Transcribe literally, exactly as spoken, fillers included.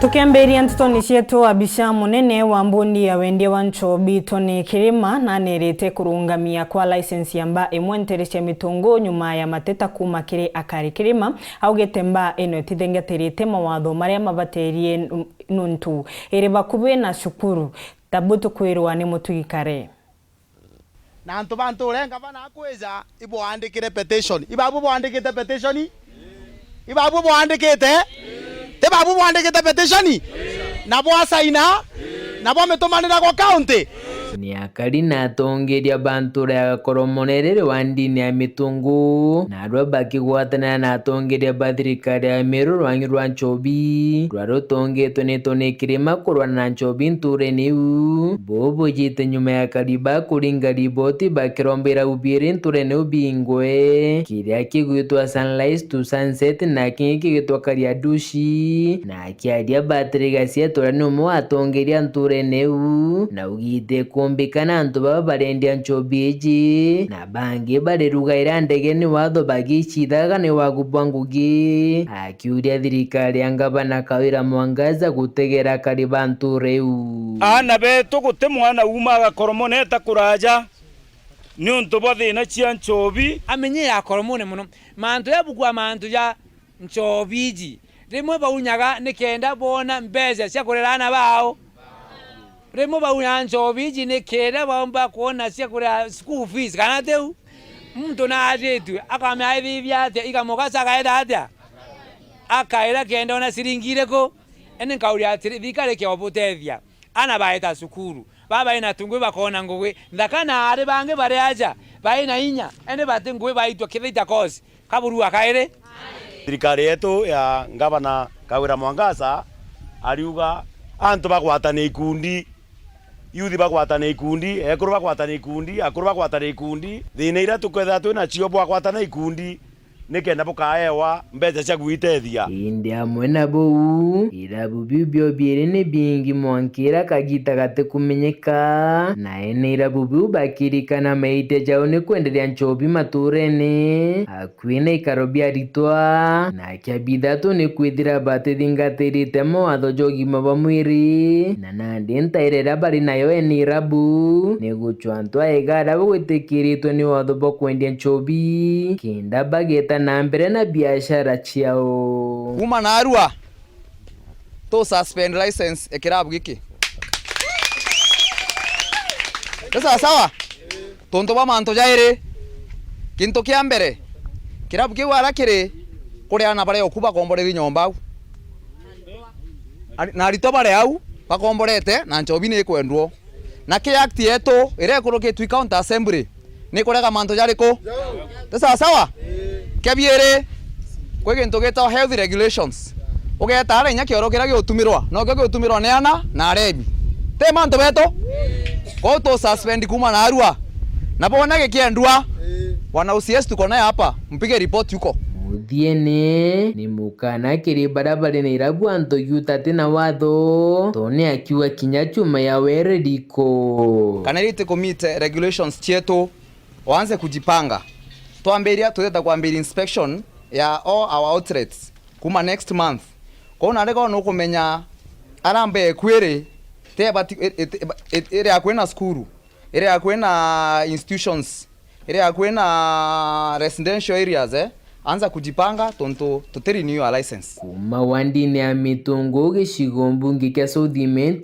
Tukiambiria ntetoni cietu, abisa munene wa mbundi ya wendia wa nchobi Tony Kirima nanerite kurungamia kwa license ya mba imwe ntere cia Mitungu nyuma ya mateta kuma kiri akari. Kirima augite mba ino itithingatirite mawatho maria mabaterie n-, nuntu iri bakubi na cukuru. Tabu tukwirwa ni Mutugi Kare. Na antu ba ntuura ngavana akwija, ibwandikire petition. Ibabu bwandikite petition? Ibabu bwandikite? Ti babu bwandikite petition? Na bwasaina? Na bwamitumanira gwa county? Ni akari na atongeria ba ntuura ya Gakoromone riri wa ndini ya Mitungu, na arua bakigwatanira na atongeria ba thirikari ya Meru rwangi rwa nchobi, rwa rutongetwe ni Tony Kirima kurwana na nchobi ntuurene iu. Buu bujite nyuma ya akari ba kuringa riboti bakiromba irabu biiri ntuurene iu bingwe, kiria kigwitwa Sunrise to Sunset na kingi kigwitwa Kariadushi. Na akiaria Patrick Gaciatura ni umwe wa atongeria ntuurene iu, na augite kumbikana antu baba barendia nchobi iji, na bangi barirugaira ndege ni watho bagicithaga ni wagu bwa ngugi. Akiuria thirikari ya ngavana Kawira Mwangaza gutegera akari ba ntuura iu. Aana betu guti mwana uumaga Gakoromone eta kuraaja niuntu bwa thiina cia nchobi. Amenye ya Gakoromone mono. Mantu ya bukua mantu ja nchobi iji. Rimwe baunyaga nikenda boona mbeca cia kurera aana bao. Rimwe baunyaga nchobi iji nikenda baumba kwona cia kurira school fees, kana tiu? Muntu naajitue, akamenya aithithia atia, ikamugaca akaenda atia? Akaira kenda ona ciringi iriku? Indi nkauria atiri, thirikari ikio butethia. Aana baeta cukuru, baba baina tungui bakoona ngugi nthaka, na ari bangi bari aja baina inya, indi bati ngugi baitwa kithita course. Kaburua kairi. Thirikari yetu ya Ngavana Kawira Mwangaza ariuga antu bagwatane ikundi, youth bagwatane ikundi, ekuru bagwatane ikundi, akuru bagwatane ikundi, thiina iria tukethira twina cio bwagwatana ikundi, nikenda bukaewa mbeca cia gwitethia. Indi amwe na buu, irabu biu bio biiri ni bingi mwanka ira kagita gatikumenyeka, na ene irabu biu bakirikana maitia jau ni kwenderia nchobi matuurene, akui na ikaro bia aritwa, na kia bithatu ni kwithira batithingatirite mawatho ja ugima bwa mwiri, na nandi ntaira iria bari nayo ene irabu ni gucwa antu aega aria bagwitikiritwe ni watho bwa kwendia nchobi, kenda bageta na mbere na biashara ciao. Kuuma naarua, tu suspend license ya kirabu giki. Ni sawa sawa? Tontu bwa mantu jairi. Kintu kia mbere, kirabu kiu aria kiri, kuri aana baria oku bakomboreri nyomba au. Ari-, na aritwa bari au bakomborete, na nchobi ni ikwendwo. Na ki act yetu iria ikurukitwe county assembly, ni kurega mantu jariku? Ti sawa sawa? Kia biiri, kwi gintu gitagwa health regulations. Ugeeta aria inya kioro kiria giutumirwa, nokio giutumirwa ni ana na arebi. Ti mantu betu? Kwou tu suspend kuuma naarua. Na bwona gikiendwa, bwana O C S tuko naye hapa, mpige report huko. Muthiene, ni mukana kiri baria bari na irabu antu yuta ati na watho, tone akiuga kinya chuma ya wereri ko. Kana iria itikumite regulations cietu, waanze kujipanga. Twambiria, tuteta kwambiria inspection ya all our outlets kuma next month. Kwou nandi ko nukumenya aria mbeeku iri, ti ebati-, i-, i-, i-, iri akui na cukuru, iri akui na institutions, iri akui na residential areas, eh? Anza kujipanga, tontu tuti renew your license. Kuma wandini ya Mitungu, gicigo mbunge kia South Imenti,